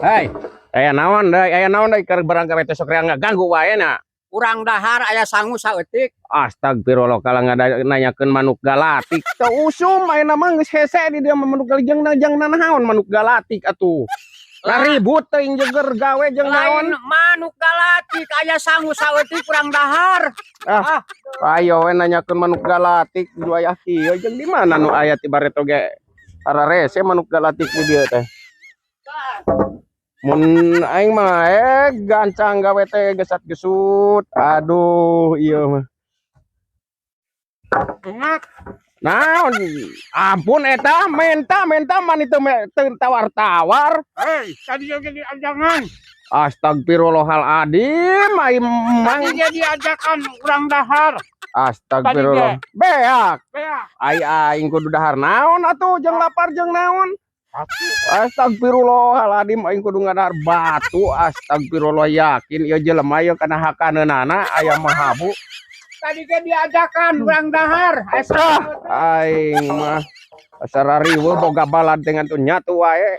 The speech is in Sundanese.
Hei, aya naon deui? Aya naon deui keur barang gawe teh sok rea ngaganggu wae na. Urang dahar aya sangu saeutik. Astagfirullah, kalau ngada nanyakeun manuk galatik. Teu usum ayeuna mah, geus hese di dieu mah manuk galijeng jeung nanaon manuk galatik atuh. Ribut teuing jeger gawe jeung naon. Lain manuk galatik, aya sangu saeutik urang dahar. Ah, ayo we nanyakeun manuk galatik di wayah kieu, jeung di mana nu aya ti bareto ge ararese manuk galatik di dieu teh. Mun aing mah gancang gawe teh gesat gesut. Aduh, ieu mah. Ingat. Naon? Ampun eta menta menta man itu teu tawar-tawar. Hei, tadi juga diajakan. Astagfirullahaladzim, ai mang. Tadi dia diajakan urang dahar. Astagfirullah. Beak. Beak. Ai aing kudu dahar naon atuh, jeung lapar jeung naon? Astagfirullahaladzim, aing kudu ngadahar batu. Astagfirullah, yakin ieu jelema ieu kana hakaneunana aya mahabu. Tadi dia diajakan urang dahar. Ah, aing mah asa rariweuh boga balad dengan tuh nyatu wae.